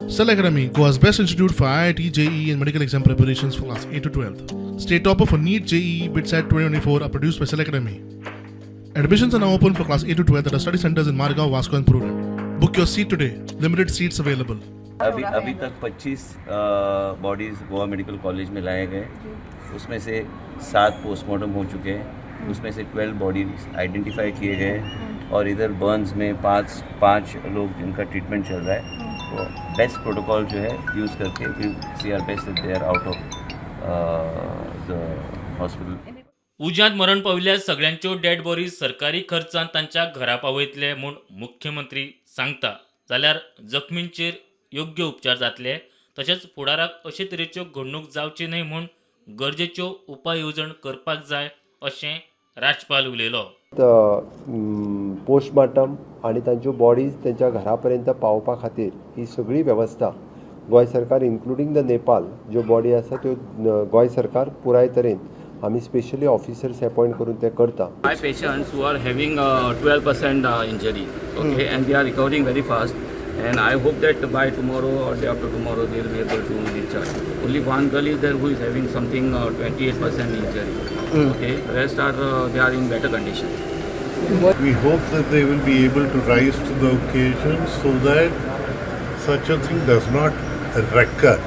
Cell Academy, Goa's best institute for IIT, JEE, and medical exam preparations for class 8 to 12. State topper for NEET, JEE, BITSAT 2024 are produced by Cell Academy. Admissions are now open for class 8 to 12 at our study centers in Margao, Vasco, and Prudent. Book your seat today. Limited seats available. अभी अभी तक 25 bodies Goa medical college में लाए गए। उसमें से 7 postmortem हो चुके हैं। उसमें से 12 बॉडीज आइडेंटिफाई किए गए और इधर बर्न्स में पाँच पाँच लोग जिनका ट्रीटमेंट चल रहा है, तो बेस्ट प्रोटोकॉल जो है यूज़ करके we see our best, they are out of the hospital. उज्यांत मरण पाविल्ल्या सगळ्यांच्यो डेड बॉडीज सरकारी खर्चान तांच्या घरा पावयतले म्हूण मुख्यमंत्री सांगता, जाल्यार जखमींचेर योग्य उपचार जातले, तशेंच फुडाराक अशे तरेच्यो घडणूक जावची न्हय म्हूण गरजेच्यो उपाय येवजण करपाक जाय अशें राजपाल उलयलो. पोस्टमार्टम आनी तांच्यो बॉडीज तांच्या घरा पर्यंत पावोवपा खातीर ही सगळी वेवस्था गोंय सरकार, इन्क्लुडींग the Nepal ज्यो बॉडी आसा त्यो, गोंय सरकार पुराय तरेन आमी स्पेशली ऑफिसर्स एपॉयंट करून ते करता. My patients who are having 12% injury, okay, and they are recovering very fast. And I hope that by tomorrow or day after tomorrow they will be able to discharge. Only one girl is there who is having something 28% injury. Okay, rest are they are in better condition. We hope that they will be able to rise to the occasion so that such a thing does not recur.